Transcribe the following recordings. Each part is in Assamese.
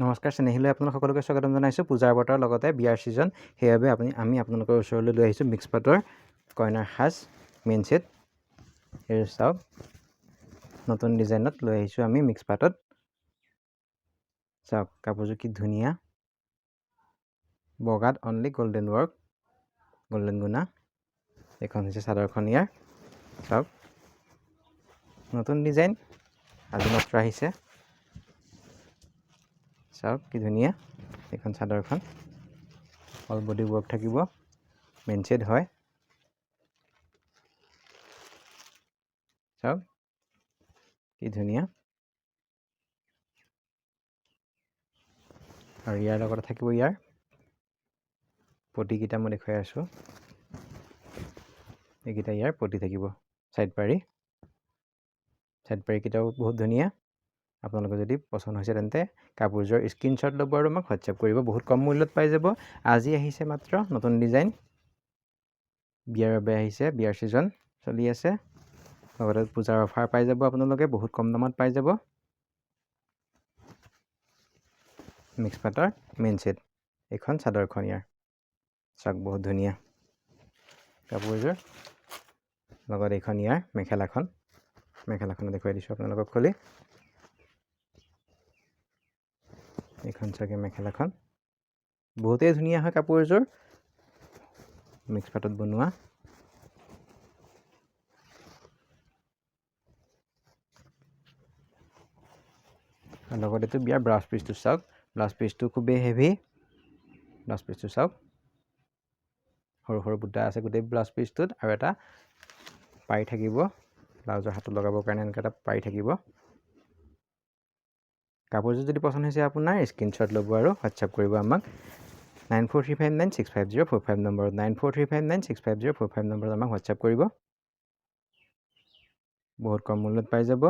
নমস্কাৰ, চেনেহীলৈ আপোনালোক সকলোকে স্বাগতম জনাইছোঁ। পূজাৰ বতৰৰ লগতে বিয়াৰ ছিজন, সেইবাবে আমি আপোনালোকৰ ওচৰলৈ লৈ আহিছোঁ মিক্স পাটৰ কইনাৰ সাজ মেইন ছেট। এই চাওক, নতুন ডিজাইনত লৈ আহিছোঁ আমি মিক্স পাটত। চাওক কাপোৰযোৰ কি ধুনীয়া, বগাত অনলি গল্ডেন ৱৰ্ক, গল্ডেন গুণা। এইখন হৈছে চাদৰখন ইয়াৰ। চাওক, নতুন ডিজাইন আজি মাত্ৰ আহিছে। চাওক কি ধুনীয়া এইখন চাদৰখন, অল বডি ৱৰ্ক থাকিব, মেইন ছেট হয়। চাওক কি ধুনীয়া। আৰু ইয়াৰ লগতে থাকিব ইয়াৰ পটিকেইটা, মই দেখুৱাই আছোঁ। এইকেইটা ইয়াৰ পটি থাকিব, ছাইড পাৰি। ছাইড পাৰিকেইটাও বহুত ধুনীয়া। আপোনালোকৰ যদি পচন্দ হৈছে, তেন্তে কাপোৰযোৰ স্ক্ৰীনশ্বট ল'ব আৰু আমাক হোৱাটছএপ কৰিব। বহুত কম মূল্যত পাই যাব। আজি আহিছে মাত্ৰ নতুন ডিজাইন, বিয়াৰ বাবে আহিছে। বিয়াৰ ছিজন চলি আছে, লগতে পূজাৰ অফাৰ পাই যাব আপোনালোকে, বহুত কম দামত পাই যাব। মিক্স পাটৰ মেইন ছেট। এইখন চাদৰখন ইয়াৰ। চাওক, বহুত ধুনীয়া কাপোৰযোৰ। লগত এইখন ইয়াৰ মেখেলাখন। মেখেলাখনো দেখুৱাই দিছোঁ আপোনালোকক খুলি। এইখন চাগে মেখেলাখন, বহুতেই ধুনীয়া হয় কাপোৰযোৰ, মিক্স পাটত বনোৱা। আৰু লগতে এইটো বিয়াৰ ব্লাউজ পিচটো চাওক। ব্লাউজ পিচটো খুবেই হেভি। ব্লাউজ পিচটো চাওক, সৰু সৰু বুটা আছে গোটেই ব্লাউজ পিচটোত আৰু এটা পাৰি থাকিব, ব্লাউজৰ হাতত লগাবৰ কাৰণে এনেকৈ এটা পাৰি থাকিব। কাপোৰযোৰ যদি পচন্দ হৈছে আপোনাৰ, স্ক্ৰীনশ্বট ল'ব আৰু হোৱাটছএপ কৰিব আমাক 9435965045 নম্বৰত। 9435965045 নম্বৰত আমাক হোৱাটছএপ কৰিব। বহুত কম মূল্যত পাই যাব।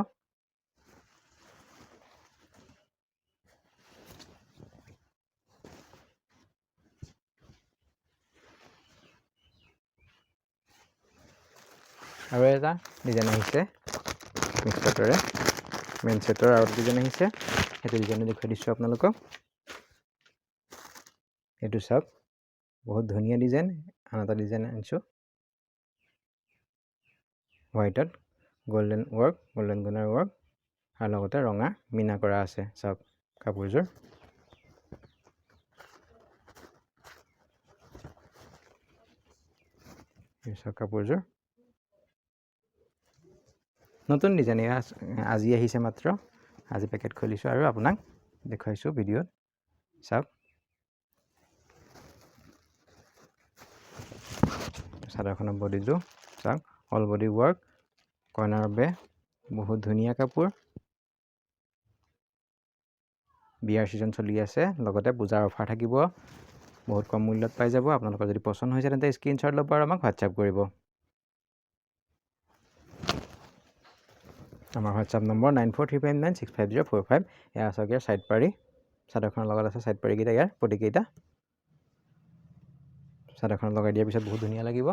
আৰু এটা ডিজাইন আহিছে মিক্স পাটৰে, মেইন ছেটৰ আৰু এটা ডিজাইন আহিছে। সেইটো ডিজাইনো দেখুৱাই দিছোঁ আপোনালোকক। এইটো চাওক, বহুত ধুনীয়া ডিজাইন। আন এটা ডিজাইন আনিছোঁ, হোৱাইটত গল্ডেন ৱৰ্ক, গল্ডেন গুণাৰ ৱৰ্ক আৰু লগতে ৰঙা মীনা কৰা আছে। চাওক কাপোৰযোৰ। চাওক কাপোৰযোৰ, নতুন ডিজাইন, এয়া আজি আহিছে মাত্ৰ। আজি পেকেট খুলিছোঁ আৰু আপোনাক দেখুৱাইছোঁ ভিডিঅ'ত। চাওক চাদৰখনৰ বডিটো, চাওক অল বডি ৱৰ্ক। কইনাৰ বাবে বহুত ধুনীয়া কাপোৰ। বিয়াৰ ছিজন চলি আছে, লগতে পূজাৰ অফাৰ থাকিব, বহুত কম মূল্যত পাই যাব। আপোনালোকৰ যদি পচন্দ হৈছে, তেন্তে স্ক্ৰীনশ্বট ল'ব আৰু আমাক হোৱাটছএপ কৰিব। আমাৰ WhatsApp number 9435965045। এয়া চাওক ইয়াৰ ছাইড পাৰি, চাদৰখনৰ লগত আছে ছাইড পাৰিকেইটা, ইয়াৰ পটিকেইটা। চাদৰখনত লগাই দিয়াৰ পিছত বহুত ধুনীয়া লাগিব।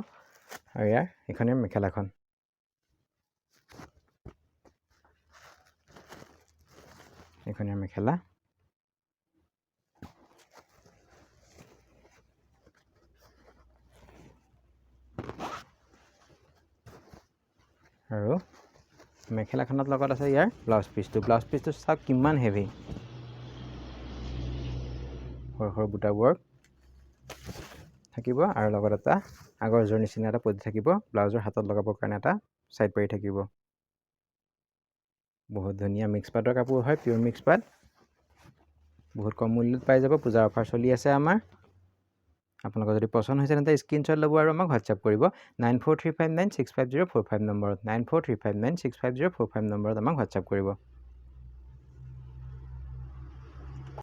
আৰু ইয়াৰ এইখনে মেখেলাখন। এইখন ইয়াৰ মেখেলা। আৰু মেখেলাখনত লগত আছে ইয়াৰ ব্লাউজ পিচটো। ব্লাউজ পিচটো চাওক কিমান হেভি, সৰু সৰু বুটা ৱৰ্ক থাকিব আৰু লগত এটা আগৰ যোৰ নিচিনা এটা পটি থাকিব। ব্লাউজৰ হাতত লগাবৰ কাৰণে এটা ছাইড পাৰি থাকিব। বহুত ধুনীয়া মিক্স পাটৰ কাপোৰ হয়, পিয়'ৰ মিক্স পাট। বহুত কম মূল্যত পাই যাব। পূজাৰ অফাৰ চলি আছে আমাৰ। আপোনালোকৰ যদি পচন্দ হৈছে, তেন্তে স্ক্ৰীনশ্বট ল'ব আৰু আমাক হোৱাটছএপ কৰিব 9435965045 নম্বৰত। 9435965045 নম্বৰত আমাক হোৱাটছএপ কৰিব।